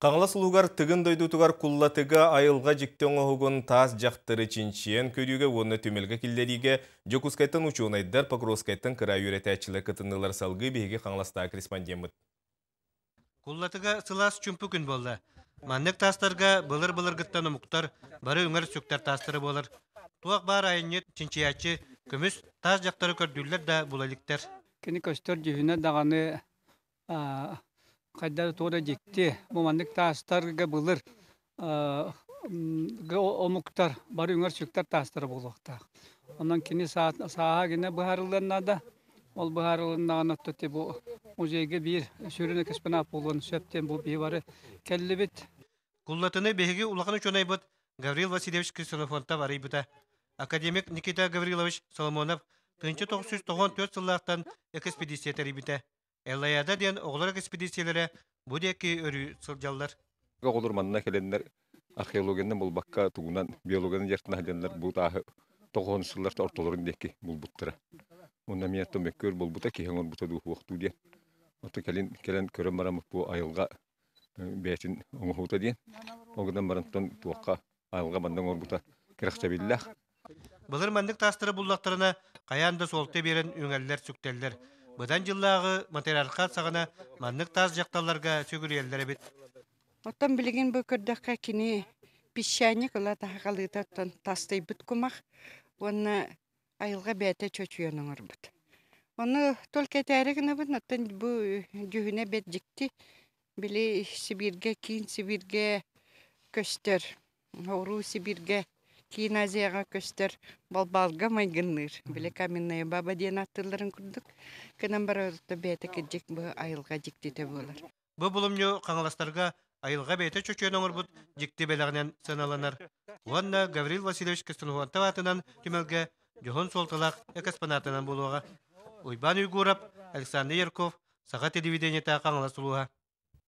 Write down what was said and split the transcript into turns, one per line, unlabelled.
Хаҥалас улууһугар Тыгын дойдутугар Куллатыга айылҕа дьикти оҥоһугун таас дьахтары чинчийэн көрүүгэ уонна түмэлгэ киллэриигэ Дьокуускайтан учуонайдар, Покровскайтан кыраайы үөрэтээччилэр кытыннылар. Салгыы биһиги Хаҥаластааҕы корреспондеммыт.
Куллатыга сылаас чүмпү күн буолла. Маннык таастарга былыр-былыргыттан омуктар бары үҥэр сүктэр таастара буолар. Туох баар айанньыт, чинчийээччи көмүс таас дьахтары көрдүүллэр да була иликтэр.
Кини көстөр дьүһүнэ даҕаны хайдах туора дьикти. Бу маннык таастарга былыр омуктар бары үҥэр-сүктэр таастара буолуохтаах. Онон кини сааһа гинэ быһаарыллыан наада. Ол быһаарылыннаҕына оттон бу музейга биир сүрүн экспонат буолуон сөп диэн бу биһи бары кэллибит.
Куллатыны биһиги улахан учуонайбыт Гаврил Васильевич Ксенофонтов арыйбыта. Академик Никита Гаврилович Соломонов 1994 сыллаахтан экспедиция тэрийбитэ. Эллайада диэн оҕолор экспедициялэрэ бу диэки өрүү сылдьаллар.
Оҕолор манна кэлэннэр археологияны булбакка тугунан биологияны дьарыктана сылдьаннар бу тааһы тоҕуһун сыллар ортолорун диэки булбуттара. Уонна эмиэ мөккүөр буолбута, киһи оҥорбута дуу, суохтуу диэн. Оттон кэлин кэлэн көрөн бараммыт бу айылҕа бэйэтин оҥоһуута диэн. Ол гынан барантан туохха айылҕа манна оҥорбута кэрэхсэбиллээх.
Былыр маннык таастары буллахтарына, хайаан да суолта биэрэн үҥэллэр-сүктэллэр. Быдан дьыллааҕы матриархат саҕана маннык таас дьахталларга сүгүрүйэллэр эбит.
Оттон билигин бу көрдөххө кини песчаник ыла таһаҕалыыта оттон тастыйбыт кумах уонна айылҕа бэйэтэ чочуйан оҥорбут. Ону только этээри гынабын, оттон бу дьүһүнэ бэрт дьикти. Били Сибииргэ, киин Сибииргэ көстөр, Оруу Сибииргэ, Киин Азияҕа көстөр балбаалга майгынныыр. Били каменная баба диэн ааттыылларын курдук. Гынан барар бэйэтэ кырдьык бу айылҕа дьиктитэ буолар.
Бу булумньу Хаҥаластарга айылҕа бэйэтэ чочуйан оҥорбут дьикти бэлэҕинэн сыаналанар. Уонна Гаврил Васильевич Костунуонтов аатынан түмэлгэ дьоһун суолталаах экспонатынан буолуоҕа. Уйбаан Уйгуурап, Александр Ярков, Саха телевидениета Хаҥалас улууһа.